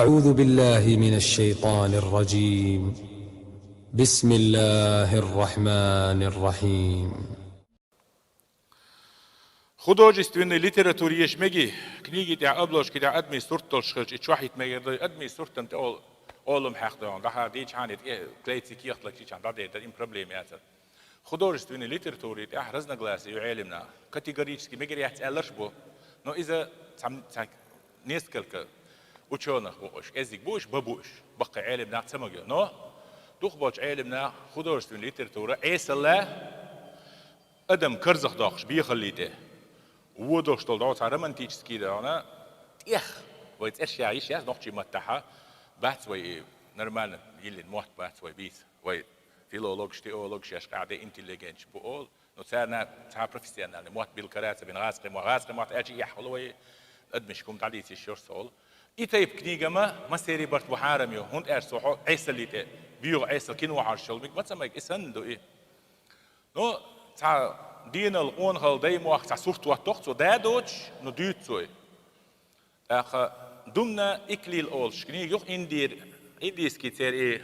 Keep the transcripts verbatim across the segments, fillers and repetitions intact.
أعوذ بالله من الشيطان الرجيم. بسم الله الرحمن الرحيم. Художественный литература еш меги, книги тӀехь, обложки тӀехь адамийн сурт долуш хилча, и чохь йита мегар ду, адамийн суртана тӀе ол-, олам хьаькхадойгӀан, даха дийчхьана, тӀе клейций кехатлагчий чхьана дӀадер дара, им проблема яцара. Художественный литератури тӀехь разногласия ю Ӏелимна. Категорически мегар яц аьлларш бу, но иза цхьа, цхьа несколько учёных бу уьш, кӀеззиг бу уьш, бан бу уьш, баккхий Ӏелимнах ца магийо. Но дукхахболчу Ӏелимнаха художественная литература Ӏесалла адам карзахдоккхуш бехаллий тӀе, вон долуш долу догӀу цхьа романтический догӀана тӀех, вай цӀерш яха йиш яц нохчийн маттахьа, бац вай и нормально йиллина мотт бац вай бийца, вай филологаш, теологаш еш къаьхьа де интеллигенташ бу олу, но царна цхьа профессиональный мотт билла кара а ца бина, гӀазкхи мотт, гӀазкхи мотт аьлча и яхь хуьлу вай, адамашка хӀума дӀадийцийша йора со олу. И тайпа книга ма, массерий барт бу хьарам ю, хӀунда аьлча цо хьо Ӏесаллий тӀе, боьха Ӏесалла кино хьожуш йолу миг ма ца мега, и санна ду и. Ну, цхьа денал, къонахалла, даймохк цхьа сурт хӀоттадо-кх цо, да а доцуш, ну, дуьйцу цо и. ТӀаккха Думна Иклил олуш книга ю-кх, индийр-, индийский церан и,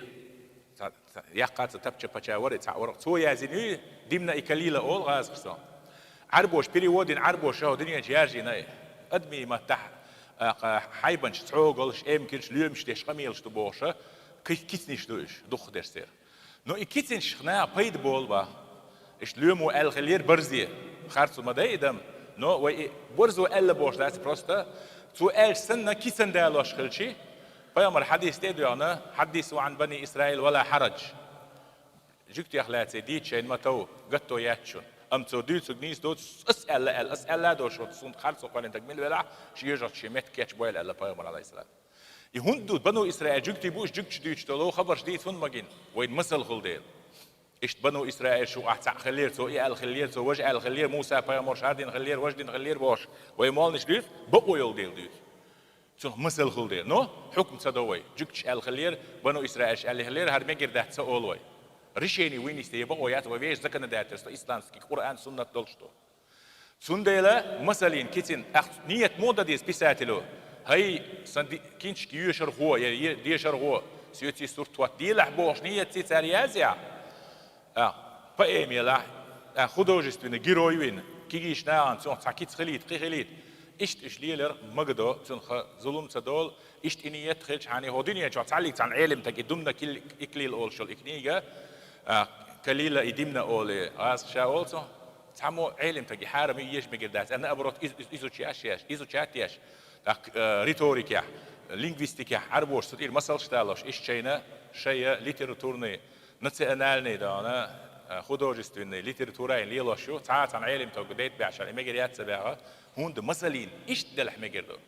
цхьа, цхьа, яккха цхьа тапча-пача вара и, цхьа вара-кх. Цо яздина ю и, Димна и Калила олу гӀазкхаша. Ӏарбоша перевод йина, Ӏарбоша хӀокху дуьнен чу яржийна и. Адамийн маттахь, тӀаккха хьайбанаш, цхьогалш, эмкирш лоьмаш деш къамелаш ду бохуша, ки-, кицанаш ду уьш, дукхахдерш церан. Но и кицанашх наха пайда болу боху. Иштта лоьмо аьлла хиллера барзе, харцо ма дай и дам, но вай и барзо аьлла бохуш дац, просто цо аьлча санна кицан далош хилчи, пайхамар хьадис тӀе а доьгӀна, хьаддису Ӏан бани Исраил ва ла хьарадж. Жуьгтех лаьцна дийца шайна ма тов, гатто яц шуна. Амма цо дуьйцург нийса доцу, ас аьлла аьлла, ас аьлла а доцуш, суна харцо кхоьллина стаг мила велахь, шен ежарчу шен меттиг кечбойла аьлла пайхамар, алейхиссалам. И хӀунда ду, бану Исраил жуьгтий бу, уьш жуьгташ дуьйцуш долу хабарш дийца хӀунда магийна? Вайна масал хуьлу дела. Иштта бану Исраил шу ахь цхьаъ хиллера, цо и аьлла хиллера, цо важа аьлла хиллера, Муса пайхамар шардина хиллера, важдина хиллера бохуш, вай молланаш дуьйцу, бакъо йолу дела дуьйцу. Цунах масал хуьлу дела. Но хьукм ца до вай. Жуьгташ аьлла хиллера, бану Исраилш аьлла хиллера, хӀара мегар дац ца олу вай. Решение вуьйнисте я бакъо яц, вай вешан законодательство исламский, Къуръан, суннат долуш ду. Цундела масалин кицин ахь ниет муха дан деза писателю? ХӀай, сан ди-, кинчка йоьшархо, я е-, дешархо, соьций сурт хӀотта делахь бохуш ниетций цара язъяхь, а, поэма елахь, а, художественный герой вина, кегийчу нахана цунах цхьа кица хилийта, кхин хилийта. Иштта уьш лелар магадо, цунах зулум ца долу, иштта и ниет хилчхьана, хӀокху дуьнен чохь цхьаллиг цхьана Ӏелим стаг и Думна Кил-, Иклил олуш йолу и книга, а, Калила и Димна олий, гӀазкхаша олу цо, цхьаммо Ӏелим стаг и хьарам ю, еш мегар дац, а наоборот, из-, из-, изучать еш, изучать еш. ТӀаккха, э, риторикехь, лингвистикехь, Ӏарбоша цу тӀера масалш далош, иштта шайна, шайна литературный, национальный, дона, э, художественный литературайн лелош ю, цхьа а цхьана Ӏелим стаг дайта баьхьча, и мегар яц ца баьхьа, хӀунда масалин иштта делахь мегар ду.